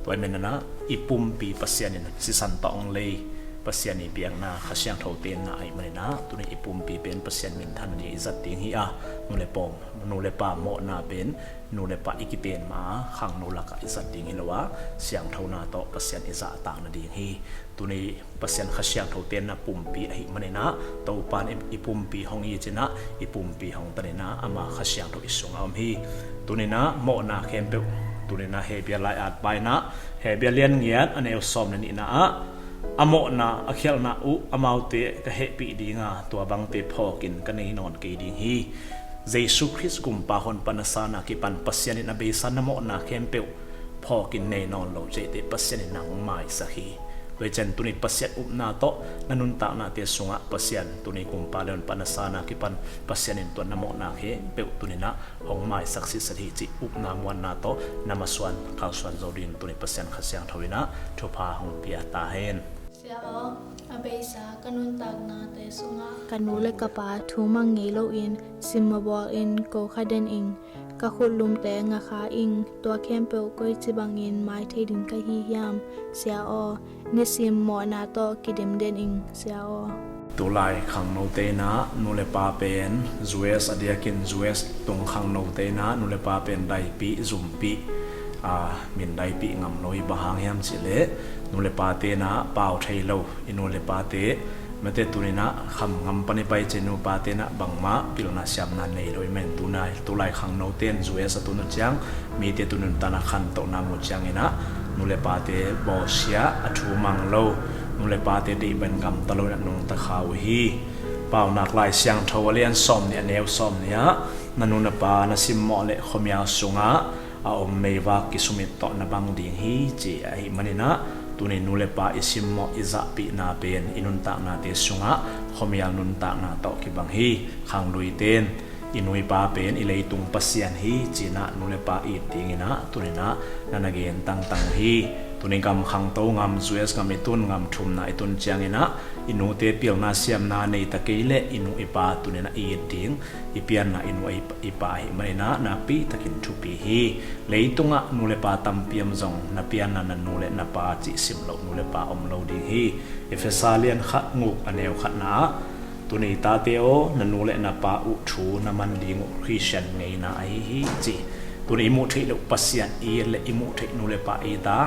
Tua ahih manin ah i pumpi Pasian in sisan tawh hong lei, Pasian i biakna Kha Siangtho tenna ahih manin ah tuni i pumpi pen Pasian minthan nading i zat ding hi a, nu le pa, nu le pa mawhna pen nu le pa i kiten ma a khangno lakah i zat ding hi lo a, siangthona tawh Pasian i zahtak nading hi. Tuni Pasian Kha Siangtho tenna pumpi ahih manin ah Topa in i pumpi hong it in ah i pumpi hong tan in ah ama Kha Siangtho i sungah om hi. Tuni in ah mawhna khempeuh, tuni in ah Hebru lai-at pa in ah Hebru lian giat a neu sawm le nihna ah a mawhna a khialhna uh amaute ka hehpih ding a, tua bangte phawkin ka nei nawn kei ding hi. Jesu Khrist Gumpa honpa na san a kipan Pasian in a beisa na mawhna khempeuh phawkin nei nawn lo ciangte Pasian in nang maisak hi. Tua hi ciang tuni Pasian upna tawh na nuntaknate sungah Pasian tuni Gumpa le honpa na san a kipan Pasian in tua na mawhna khempeuh tuni in ah hong maisak sitset hi cih upna muanna tawh na masuan kalsuan zo dingin tuni Pasian Kha Siangtho in ah thupha hong pia ta hen. Sia aw, a beisa ka nuntaknate sungah ka nu le ka pa thu mang ngei loin simma bawlin ko kha den ing. Ka khutlumte nga kha ing, tua khempeuh koici bangin mai thei ding ka hi hiam, Sia aw? Nisim mawhna tawh kidemden ing, Sia aw. Tulai khangnote in ah nu le pa pen, U S a diakin U S tung khangnote in ah nu le pa pen daipih, zumpih, a, min daipih ngam lo hi. Bang hang hiam cihleh nu le pate in ah pau thei lo i nu le pate, mate, tuni in ah kham ngam pan i pai ciang nu pate in ah bangmah pilna siamna nei lo i men. Tulai, tulai khangnote in U S a tun uh ciang, mite tun nuntakna khantohna mu ciangin ah nu le pate bawlsia, a thu mang lo, nu le pate deih bang gamta lo in ah nungta kha uh hi. Paunak Lai Siangtho a lian sawmnih, a neu sawmnih ah, na nu na pa na simmawh le khuamial sungah a om meivak kisumit tawh na bang ding hi, ci ahih manin ah tuni nu le pa i simmawh, i zahpihna pen i nuntaknate sungah khuamial nuntakna tawh kibang hi. Khangluite in i nu i pa pen i leitung pasian hi, ci-in ah nu le pa it dingin ah tuni in ah na na gen tangtang uh hi. Tuni gam khangto ngam, U S gam i tun ngam, thumna i tun ciangin ah i nute pilna siamna nei ta kei leh i nu i pa tuni in ah i it ding, i pianna i nu i pa ahih manin ah nakpi takin thupi hi. Leitungah nu le pa tampi om zong na pianna na nu le na pa cih sim loh nu le pa om lo ding hi. Efesa lian khat, nguk, a neu khatna ah, tuni tate aw, na nu le na pa uh thu na man ding uh Khristian ngeina ahi hi, ci. Tuni i muh theih loh Pasian i it le i muh theih nu le pa i it a,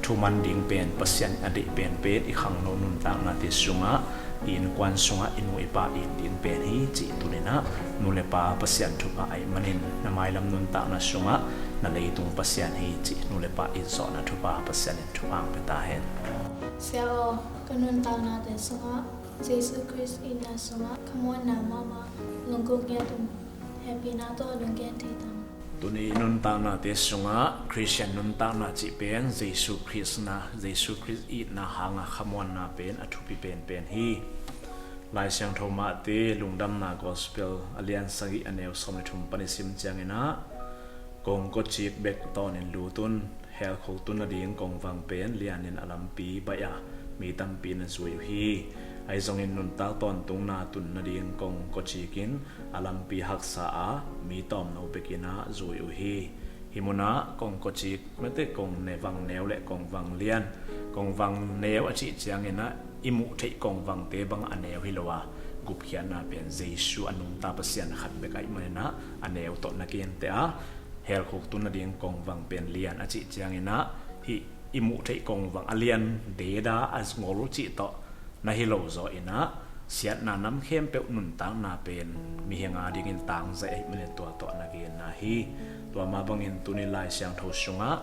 thu man ding pen, Pasian a deih penpen i khangno nuntaknate sungah, i innkuan sungah i nu i pa it ding pen hi, ci. Tuni in ah nu le pa Pasian thupha ahih manin na mailam nuntakna sungah na leitung pasian hi, ci. Nu le pa it zawhna thupha Pasian in thupha hong pia ta hen. Sia aw, ka nuntaknate sungah Jesu Khrist itna sungah khamuanna mahmah lunggulh ngiat uh maw? Hehpihna tawh lunggulh thei tang. Tuni i nuntaknate sungah Khristian nuntakna cih pen Jesu Khrist na, Jesu Khrist itna hanga khamuanna pen a thupi penpen hi. Lai Siangtho Mate Lungdamna Gospel a lian sagih, a neu sawm le thum pan i sim ciangin ah, kong kawcik bek tawnin lut un, hell khuk tun nading kongvang pen lianin a lampi baih a, mi tampi na zui uh hi. Ahi zongin nuntak tawntungna tun nading kong kawcik in a lampi haksa a, mi tawmno bekin ah zui uh hi. Hih munah kong kawcik, mate, kong ne, vang neu le kong vang lian, kong vang neu a cih ciangin ah i muh theih kong vangte bang a neu hi lo a, gupkhiatna pen Jesu a nungta Pasian khat bek ahih manin ah a neu tawh na kinte a, hell khuk tun nading kong vang pen lian a cih ciangin ah hih i muh theih kong vang a lian deda a ngol cih tawh na hi lo zaw in ah, siatna nam khempeuh nuntakna pen mihing a dingin tangzaih ahih manin tua tawh na genna hi. Tua mah bangin tuni Lai Siangtho sungah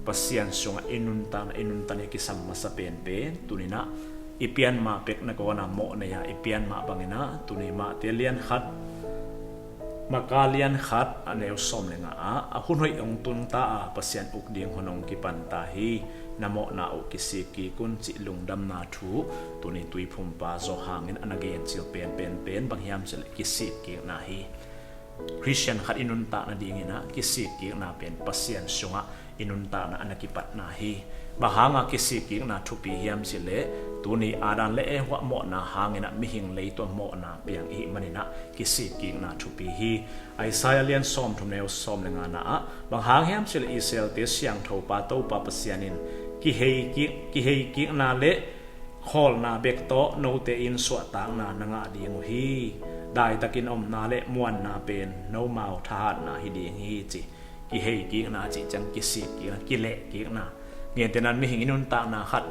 Pasian sungah i nuntakna, i nuntakna i kisam masa penpen tuni in ah i pian ma pek nangawn a mawh nei a, i pian mah bangin ah tuni Mate lian khat, Maka lian khat, a neu sawm le nga ah, a hun hoih hong tung ta a, Pasian uk ding hun hong kipan ta hi. Na mawhna uh kisik kik un, cih lungdamna thu tuni Tuiphumpa Johan in a na gen cil penpen pen bang hiam cihleh kisik kikna hi. Khristian khat i nuntak nadingin ah kisik kikna pen Pasian sungah i nuntakna a na kipatna hi. Bang hanga kisik kikna thupi hiam cihleh, tuni Adam le Eva mawhna hangin ah mihing leitungah mawhna piang i hih manin ah kisik kikna thupi hi. Isaiah lian sawmthum, neu sawm le ngana ah, bang hang hiam cihleh Israel-te Siangtho Pa Topa Pasian in, kihei kik, kihei kikna le khawlna bek tawh note in suahtakna na ngah ding uh hi. Daitakin omna le muanna pen nomau thahatna hi ding hi, ci. Kihei kikna cih ciang kisik kikna, kileh kikna. Gentehna in mihing i nuntakna khat,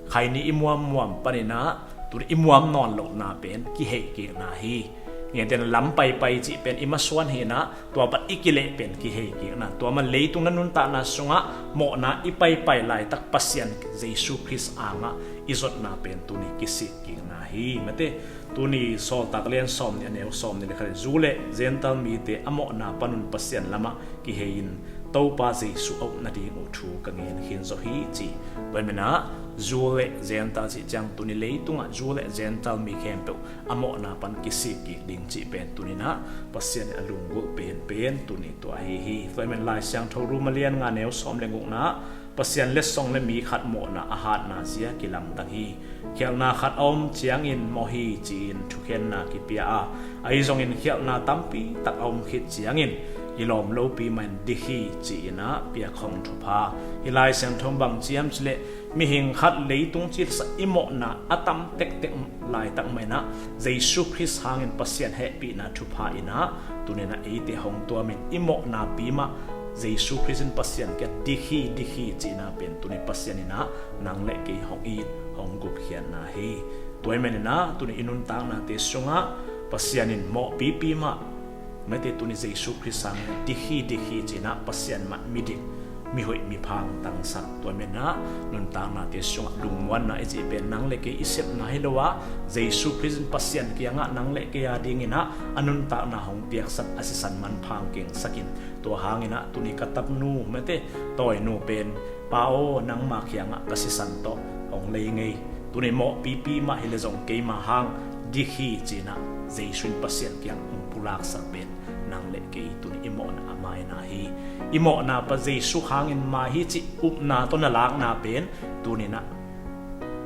khaini i muammuam panin ah tuni i muam nawn lohna pen kihei kikna hi. Gentehna in lam paipai cih pen i masuan hi in ah, tua pan i kileh pen kihei kikna. Tua man leitung na nuntakna sungah mawhna i paipai laitak Pasian Jesu Khrist angah i zotna pen tuni kisik kikna hi. Mate, tuni Sawltak lian sawmnih, a neu sawmnih le khat in Jew le Gentile mite a mawhna panun Pasian lamah kihei in Topa Jesu a up nading uh thu ka ngen khin zaw hi, ci. Tua ahih manin ah Jew le Gentile cih ciang tuni leitungah Jew le Gentile mi khempeuh a mawhna pan kisik kik ding cih pen tuni in ah Pasian in a lunggulh penpen tuni tua ahi hi. Tua ahih manin Lai Siangtho Rom a lian nga, neu sawm le gukna ah, Pasian letsong le mi khat mawhna a hatna zia kilamdang hi. Khialhna khat a om ciangin mawh hi, ci-in thukhenna kipia a, ahi zongin khialhna tampi tak a om khit ciangin Hi lawm lopi mah in dik hi ci-in ah piak hong thupha. Hih Lai Siangtho bang ci hiam cih leh mihing khat leitung cilsak i mawhna a tam tektek laitak mah in ah Jesu Khrist hangin Pasian hehpihna thupha in ah tuni-in ah eite hong tuamin i mawhnapi mah Jesu Khrist in Pasian kiang dik hi, dik hi cihna pen tuni Pasian in ah nang le kei hong it, hong gupkhiatna hi. Tua ahih manin ah tuni i nuntaknate sungah Pasian in mawhpipi mah, mate, tuni Jesu Khrist hangin dik hi, dik hi ci-in ah Pasian mah midik, mihoih, mipha hong tangsak. Tua ahih manin ah nuntaknate sungah lungmuanna i cih pen nang le kei i sepna hi lo a, Jesu Khrist in Pasian kiangah nang le kei a dingin ah a nuntakna hong piaksak, a sisan manpha hong kengsak in, tua hangin ah tuni ka tapnu, mate, tawinu pen, Pa aw, nangma kiangah ka sisan tawh hong lei ngei. Tuni mawhpipi mah hi leh zong keima hang dik hi ci-in ah Jesu in Pasian kiang hong pulaksak pen nang le kei tuni i mawhna a maina hi. I mawhna pa Jesu hangin mai hi cih upna tawh na lakna pen tuni-in ah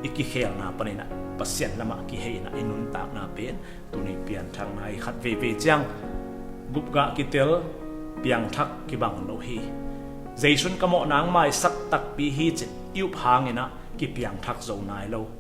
i kikhelna panin ah Pasian lamah kihei-in ah i nuntakna pen tuni pianthakna hi. Khat veivei ciang gupgah kitel, piangthak kibang lo hi. Jesu in ka mawhna hong maisak takpi hi ci-in i up hangin ah kipiangthak zo nai lo.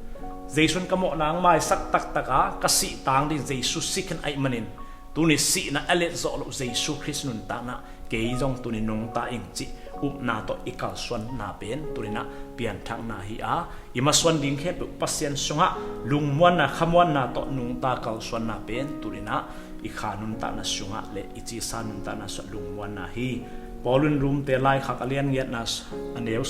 Jesu in ka mawhna hong maisak taktak a, ka sih tang ding Jesu si khin ahih manin tuni sihna a letzawh loh Jesu Khrist nuntakna kei zong tuni nungta ing cih upna tawh i kalsuanna pen tuni-in ah pianthakna hi a, i masuan ding khempeuh Pasian sungah lungmuanna, khamuanna tawh nungta kalsuanna pen tuni-in ah i kha nuntakna sungah le i cisa nuntakna sungah lungmuanna hi. Paul in Romte laikhak a lian giatna a neu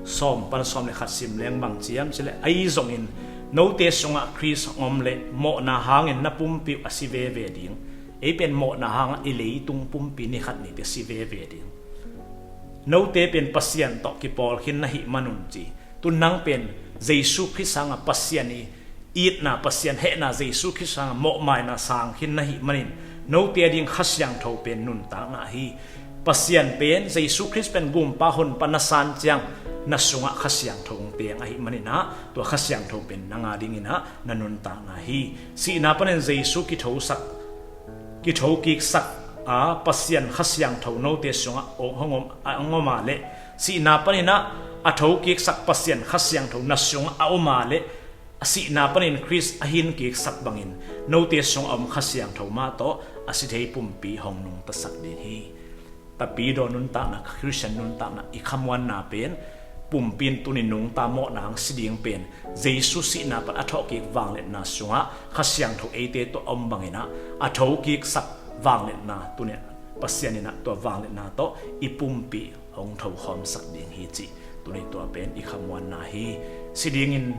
sawm pan sawm le khat sim leng bang ci hiam cih leh, ahi zongin note sungah Khrist hong om leh mawhna hangin na pumpi uh a si veve ding. Ei pen mawhna hangah i leitung pumpi ni khat ni teh si veve ding. Note pen Pasian tawh kipawl khin na hih manun ci. Tu nang pen Jesu Khrist hangah Pasian i itna, Pasian hehna, Jesu Khrist hangah mawhmaina sang khin na hih manin note a ding Kha Siangtho pen nuntakna hi. Pasian pen, Jesu Khrist pen Gumpa Honpa na san ciang na sungah Kha Siangtho hong teng ahih manin ah tua Kha Siangtho pen nang a dingin ah na nuntakna hi. Sihna panin Jesu kithosak, kithokiksak a, Pasian Kha Siangtho note sungah hong om, a hong om a leh, sihna panin ah a thokiksak Pasian Kha Siangtho na sungah a om a leh, a sihna panin Khrist a hinkiksak bangin note sungah a om Kha Siangtho mah tawh a si thei pumpi hong nungtasak ding hi. Tapidaw nuntakna, Khristian nuntakna i khamuanna pen pumpi in tuni nungta mawhna hong si ding pen Jesu sihna pan a thawhkik vangliatna sungah Kha Siangtho eite tawh a om bangin ah a thokiksak vangliatna tuni Pasian in ah tua vangliatna tawh i pumpi hong thokhawmsak ding hi cih tuni tua pen i khamuanna hi. Si dingin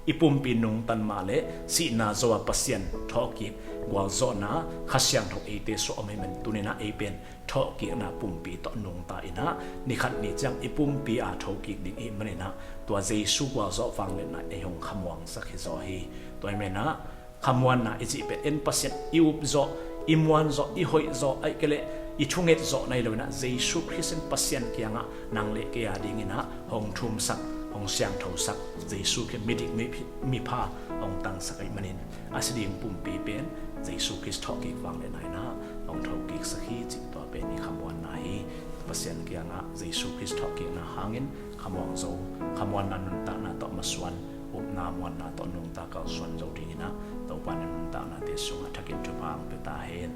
i pumpi nungtan mah leh sihna zo a Pasian thawhkik gualzawhna Kha Siangtho eite sungah om ahih manin tuni-in ah ei pen thawhkikna pumpi tawh nungta in ah ni khat ni ciang i pumpi a thokik ding i hih manin ah tua Jesu gualzawh vangliatna ei hong khamuangsak hi zaw hi. Tua ahih manin ah khamuanna i cih pen en Pasian i upzawh, i muanzawh, i hoihzawh, ahih kei leh i thungetzawhna hi lo-in ah Jesu Khrist in Pasian kiangah nang le kei a dingin ah hong thumsak, hong siangthosak, Jesu Khrist midik, mi, mipha hong tangsak ahih manin a si ding pumpi pen Jesu Khrist thawhkik vangliatna in ah hong thokiksak hi cih tua pen i khamuanna hi. Pasian kiangah Jesu Khrist thawhkikna hangin khamuang zo, khamuanna nuntakna tawh masuan, upna muanna tawh nungta kalsuan zo dingin ah Topa in nuntaknate sungah thakin thupha hong pia ta hen.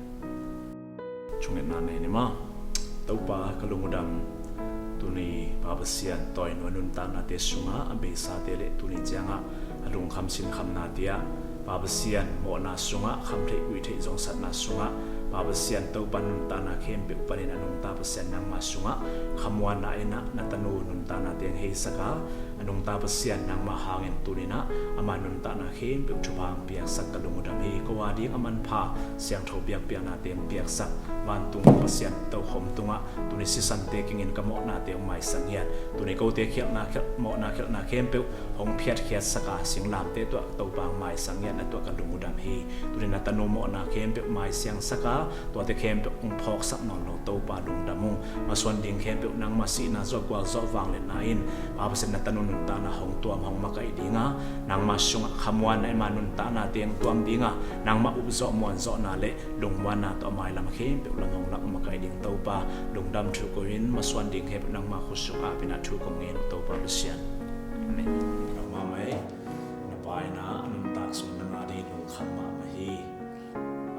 Thungetna nei ni maw. Topa ka lungdam, tuni Pa Pasian tawinu a nuntaknate sungah a beisate le tuni ciangah a lungkham sinkhamnate ah Pa Pasian mawhna sungah khamtheih guihtheih zongsatna sungah Pa Pasian Topa nuntakna khempeuh panin a nungta Pasian nangma sungah khamuanna in ah na tanu nuntaknate hong heisak a, a nungta Pasian nangma hangin tuni-in ah ama nuntakna khempeuh thupha hong piaksak ka lungdam hi. Ko a ding a manpha siangtho biakpiaknate hong piaksak vantung Pasian tokhom tungah tuni sisante kingin ka mawhnate hong maisak ngiat, tuni kote khialhna, khialh, mawhna khialhna khempeuh hong phiatkhiatsak a singlamteh tuah Topa hong maisak ngiat na tuah ka lungdam hi. Tuni na tanu mawhna khempeuh maisiangsak a tuate khempeuh hong phawksak nawn lo Topa lungdam ung. Masuan ding khempeuh nangma sihna zo a gualzawh vangliatna in Pa Pasian na tanu Nuntakna hong tuam hong makaih dinga, nangma sungah khamuanna, eima nuntakna teng tuam dinga, nangma upzawh muanzawhna le lungmuanna tawh a mailam khempeuh lam hong lak makaih ding Topa, lungdam thu ko-in, masuan ding khempeuh nangma khutsung apinah thu kong ngen uh Topa Pasian. Amen. Nangma mai, na pa inah a nuntak sung na nga ding lungkham mahmah hi.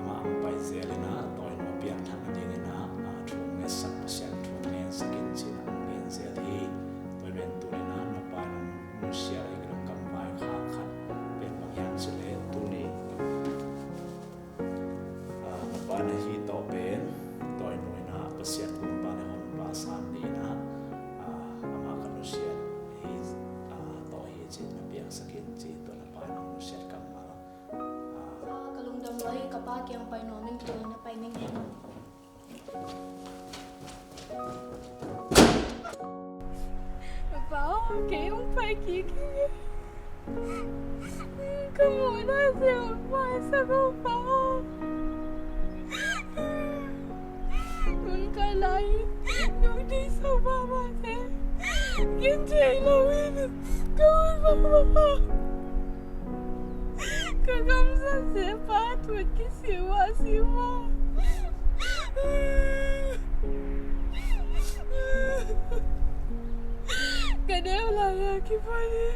Amah hong pai zel inah, tawi nu a piangthak nading inah, a, thu hong ngetsak Pasian thu hong ngensak in ci-inah hong ngen zel hi. Tua ahih manin tu-in ah na pa in hong nusia a, i lungkam vai kha khat pen bang hiam cih leh tuni, a, na pa na hi tawh pen tawi nu inah Pasian gumpa le honpa sam ni inah, a, amah ka nusia hi, a, tawh hi ci-in na piangsak in ci, tua na pa in hong nusiat kammal. Ka lungdam lua hi, ka pa kiang pai nuam ing, tua na pai ning. Pa, kei hong pai kik hi. Ka muhna zia hong maisak o Pa. Hun khat lai nong deihsak mahmah teh, kin thei lo in ka hun mahmah. Ka gamsa se pa thut kisiu a siu a. Ka neu lai a kipan hi.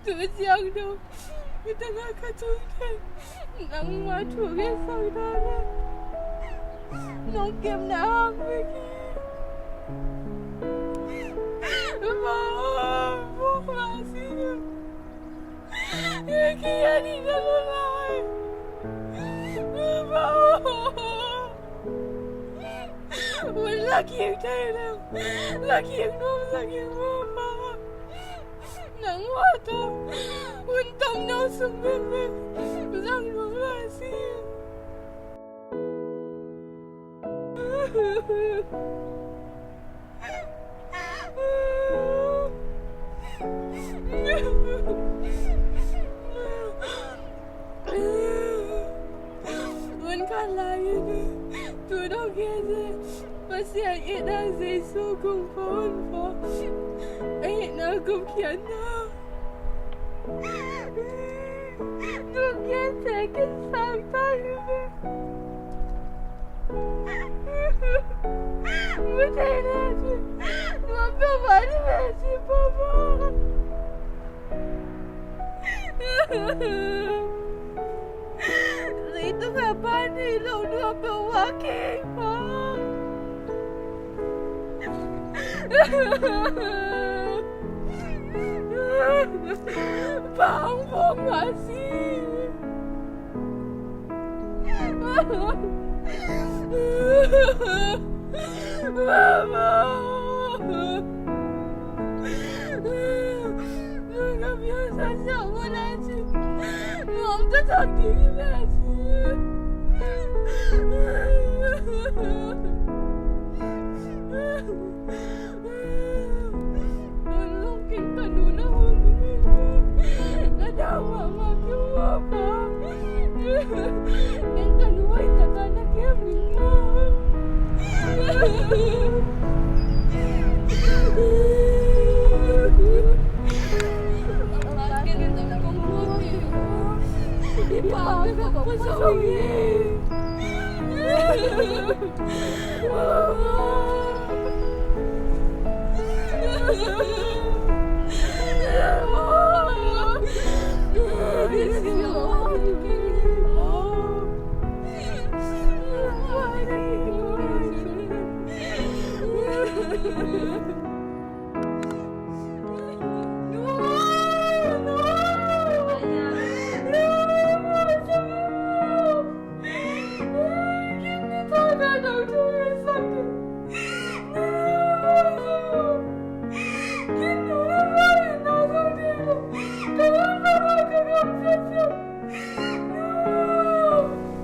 Tu ciang dong, ka tana ka tung thei. Nangma thu ngetsak dan le nong kepna hang bek hi. Ma, ma si. Ki ani na lo lai. Ma. Hun la kik thei lo. La kik nuam sa kik nuam ma. Nang mah tawh hun tam no sung bekbek zang nuam lai si. Hun khat lai in tu dong kei se Pasian itna Jesu kong phone pa a itna gupkhiatna. Nung kei se kin sang ta hi ve. Mu thei le si nuam peuh mah ni ve si papa. Leitung a pa nei lo nuam peuh mah kei pa. Pa hong phawk mah si. Mama. Nung ka piangsak siau mawh lai ci. Nuam taktak ding hi lai ci. Hun lungkim ka nu na hun na dau mahmah kei uh a pa. Ken ka nu hoih taka na kem ning maw.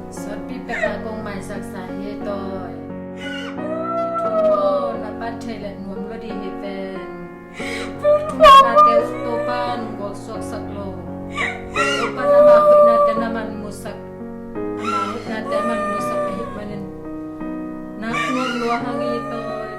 Sawtpi pek a kong maisaksa hi tawi. Thu maw, na pan thei le nuam lo di hi pen. Thu na te uh Topa nung gawh suaksak lo. Topa na ma hoihna te na man musak. Na ma hoihna te man musak ahih manin. Na nuam lua hang hi tawi.